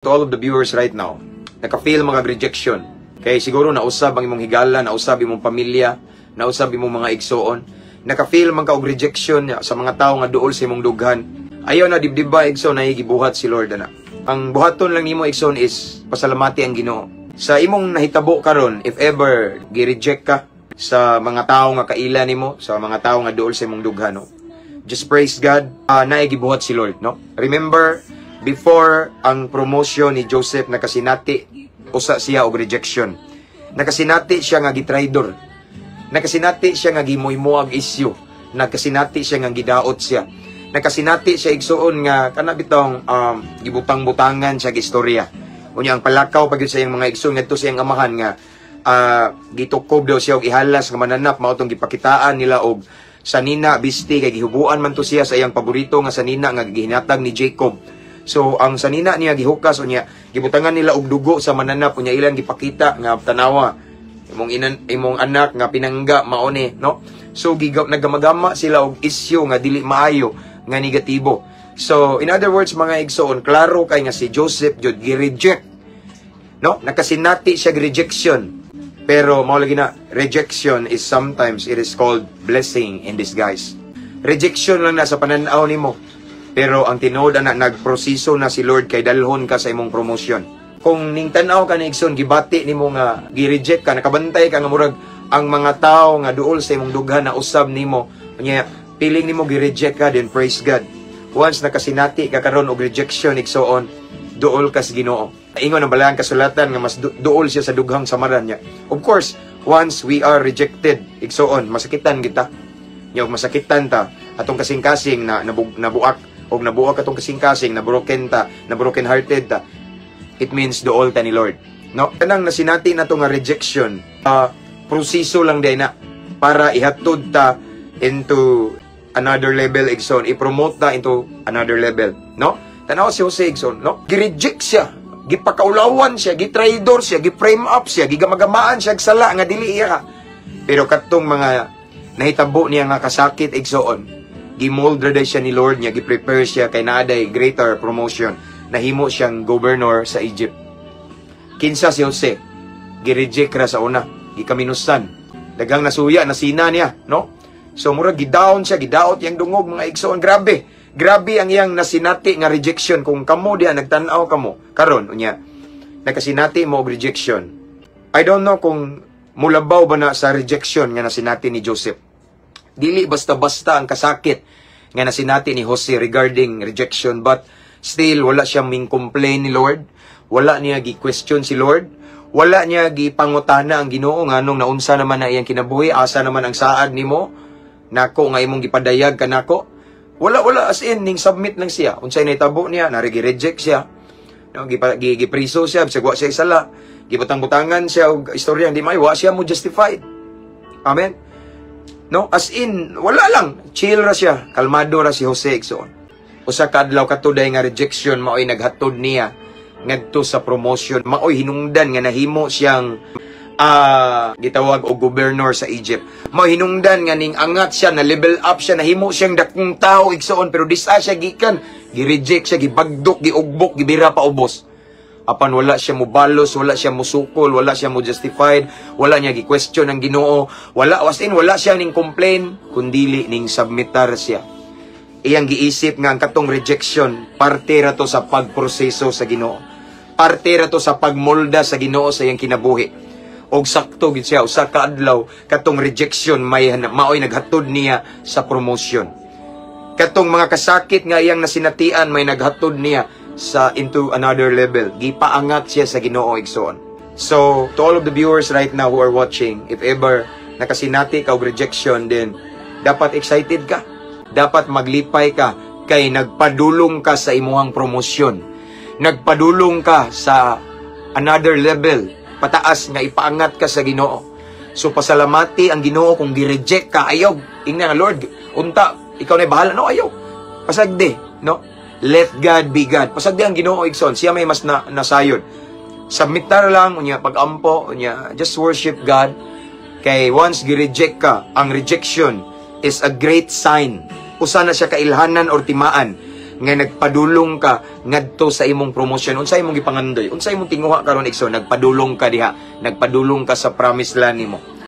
To all of the viewers right now, naka-feel mga rejection. Kay siguro nausab ang imong higala, nausab imong pamilya, nausab imong mga igsoon. Naka-feel man ka og rejection sa mga tawo nga duol sa imong dughan. Ayaw na dibdiba, igsoon, na gibuhat si Lord ana. Ang buhaton lang nimo, igsoon, is pasalamati ang Ginoo. Sa imong nahitabo karon, if ever gi-reject ka sa mga tawo nga kaila nimo, sa mga tawo nga duol sa imong dughan, no? Just praise God, naay gibuhat si Lord, no? Remember, before ang promotion ni Joseph, nakasinati usa siya og rejection. Nakasinati siya nga gitraidor. Nakasinati siya nga gimuymuag isyu. Nakasinati siya nga gidaot siya. Nakasinati siya, igsuon, nga kana bitong gibutang-butangan siya istorya. Unya ang palakaw pag sa iyang mga igsoon ngadto sa iyang amahan nga gitukob daw siya og ihalas nga mananap, mao tong gipakitaan nila og sanina bisti kay gihubuan man to siya sa iyang paborito nga sanina nga gihinatag ni Jacob. So ang sanina niya gihukas, unya gibutangan nila og dugo sa mananap, unya ilang gipakita nga, "Tanawa, imong inan, imong anak nga pinangga mao ni," no? So gigaw nagamagama sila og isyu nga dili maayo, nga negatibo. So in other words, mga igsoon, klaro kay nga si Joseph jud gi-reject, no? Nakasinati siya rejection. Pero mao lagi na, rejection is sometimes, it is called blessing in disguise. Rejection lang na sa pananaw nimo. Pero ang tinuod ana, nagproseso na si Lord kay dalhon ka sa imong promotion. Kung ning tan-aw ka ni, igsoon, gibati nimo nga gi-reject ka, nakabantay ka nga murag ang mga tao nga duol sa imong dughan na usab nimo, unya feeling nimo gi-reject ka, then praise God. Once nakasinati ka karon og rejection, igsoon, duol ka sa Ginoo. Ingon ang balaan kasulatan nga mas duol siya sa dughang samaran niya. Of course, once we are rejected, igsoon, masakitan kita. Nya og masakitan ta, atong kasing-kasing na nabuak og nabuak atong kasing-kasing, na broken ta, na broken hearted ta, it means duol ta ni Lord. No? Kanang nasinati na to nga rejection, proseso lang din na para ihatod ta into another level, igsoon, i-promote ta into another level, no? Tanaw si Jose, igsoon, no? Gi-reject siya, gipakaulawan siya, gitraidor siya, gi-frame up siya, gigamagamaan siya sala nga dili iya. Pero katong mga nahitabo niya nga kasakit, igsoon, gimold ra siya ni Lord niya, gi-prepare siya kay naa day greater promotion. Nahimo siyang governor sa Egypt. Kinsa si Jose? Gi-reject ra sa una, gikaminusan. Daghang nasuya, nasina niya, no? So murag gidown siya, gidaot yang dungog, mga igsoon, grabe. Grabe ang iyang nasinati nga rejection. Kung kamo diha nagtan-aw kamo karon, unya nakasinati mo og rejection. I don't know kung mulabaw ba na sa rejection nga nasinati ni Joseph. Dili basta-basta ang kasakit nga nasinati ni Jose regarding rejection, but still wala siya ming complain ni Lord. Wala niya gi-question si Lord. Wala niya gipangutana ang Ginoo nganong naunsa naman na iyang kinabuhi, asa naman ang saad nimo nako nga imong gipadayag kanako. Wala, wala, as in ning submit lang siya. Unsay nahitabo niya, nari gi-reject siya. No, gipriso siya, bisag wa siya sala. Gibutang-butangan siya og istorya hindi may wa siya mo justified. Amen. No, as in wala lang, chill ra siya, kalmado ra si Jose, igsoon. Usa ka adlaw, katuday nga rejection maoy naghatod niya ngadto sa promotion, maoy hinungdan nga nahimo siyang gitawag og governor sa Egypt. Mao hinungdan nga ning angat siya, na level up siya, nahimo siyang dakong tao, igsoon, pero disa siya gikan, gi-reject siya, gibagdok, giugbok, gibira pa ubos. Apan wala siya mubalos, wala siya musukol, wala siya mo justified, wala niya gi-question ang Ginoo, wala, as in wala siya ning complain, kundili ning submitar siya. Iyang giisip nga ang katong rejection parte ra to sa pagproseso sa Ginoo. Parte ra to sa pagmolda sa Ginoo sa iyang kinabuhi. Og sakto gid siya, usa ka adlaw, katong rejection may maoy naghatod niya sa promotion. Katong mga kasakit nga iyang nasinatian may naghatod niya sa into another level. Gipaangat siya sa Ginoo, igsoon. So, to all of the viewers right now who are watching, if ever nakasinati ka og rejection, then dapat excited ka. Dapat maglipay ka kay nagpadulong ka sa imuhang promosyon. Nagpadulong ka sa another level, pataas nga ipaangat ka sa Ginoo. So pasalamati ang Ginoo kung gi-reject ka. Ayaw ingna nga, "Lord, unta ikaw na bahala." No, ayaw. Pasagdi, no? Let God be God. Pasagdi ang Ginoo, igsoon. Siya may mas na, nasayod. Submitar lang unya pagampo, unya just worship God. Kay once gi-reject ka, ang rejection is a great sign. Usa na siya kailhanan or timaan Nga nagpadulong ka ngadto sa imong promotion. Unsa imong gipangandoy? Unsa imong tinguha karon, igsoon? Nagpadulong ka diha, nagpadulong ka sa promise land nimo.